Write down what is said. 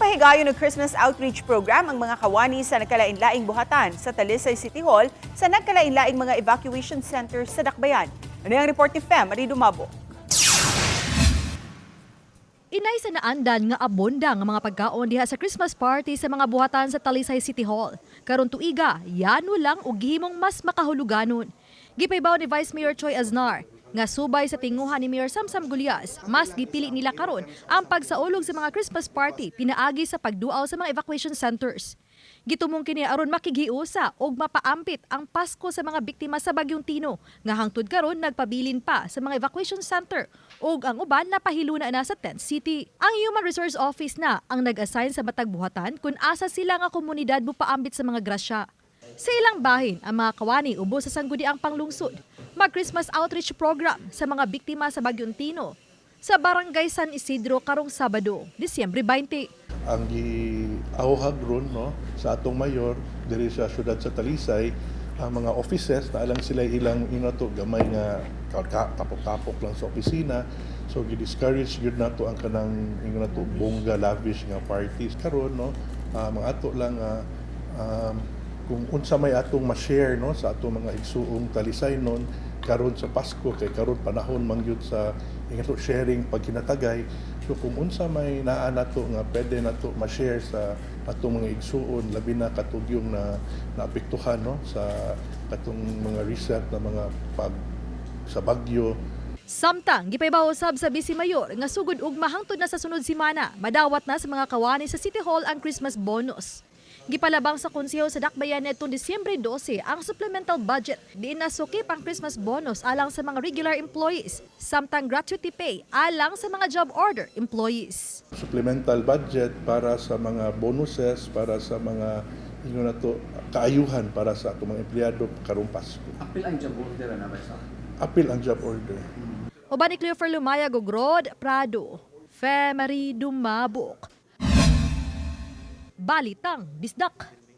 Nagpahigayon og Christmas outreach program ang mga kawani sa nagkalain-laing buhatan sa Talisay City Hall sa nagkalain-laing mga evacuation centers sa Dakbayan. Ano ang report ni Fem Marie Dumabo? Inay sa naandan nga abonda nga mga pagkaon diha sa Christmas party sa mga buhatan sa Talisay City Hall. Karon tuiga, yano lang og gihimong mas makahuluganon. Gipaybaw ni Vice Mayor Choi Aznar nga subay sa tinguha ni Mayor Samsam Gullas, mas gipili nila karon ang pagsaulog sa mga Christmas party pinaagi sa pagduaw sa mga evacuation centers. Gitumong kini aron makighiusa og mapaampit ang Pasko sa mga biktima sa Bagyong Tino nga hangtod karon nagpabilin pa sa mga evacuation center ug ang uban napahiluna na sa Tent City. Ang Human Resource Office na ang nag-assign sa matag buhatan kung asa sila nga komunidad mopaambit sa mga grasya. Sa ilang bahin, ang mga kawani ubos sa sangguniang panglungsod, mag-Christmas outreach program sa mga biktima sa Bagyong Tino sa Barangay San Isidro karong Sabado, Disyembre 20. Ang giawhag ron, no, sa atong mayor diri sa syudad sa Talisay, ang mga offices na alang sila ilang ino to gamay nga tapok-tapok lang sa opisina, so gi-discourage gyud nato ang kanang ingon nato bongga, lavish nga parties karon, no. Mga ato lang kung unsa may atong ma-share, no, sa atong mga igsuong Talisay nun karon sa Pasko, kay karon panahon man gyud sa ingon to sharing pagkinatagay. So kung unsa may naa nato nga pwede nato ma-share sa atong mga igsuon, labi na katugyong na naapektuhan, no, sa katong mga recent na mga pag sa bagyo. Samtang, gipaybaw usab sa Vice Mayor nga sugod ugma hangtod na sa sunod semana, madawat na sa mga kawani sa City Hall ang Christmas bonus. Gipalabang sa konseho sa Dakbayan nitong Disyembre 12 ang supplemental budget diin nasukip ang Christmas bonus alang sa mga regular employees, samtang gratuity pay alang sa mga job order employees. Supplemental budget para sa mga bonuses, para sa mga ingon nato kaayuhan para sa atong mga empleyado karong Pasko. Apil ang job order na ba sa? Apil ang job order. Uban ni Cleofer Lumayag ug Rod Prado, Fe Marie Dumabok. Balitang Bisdak.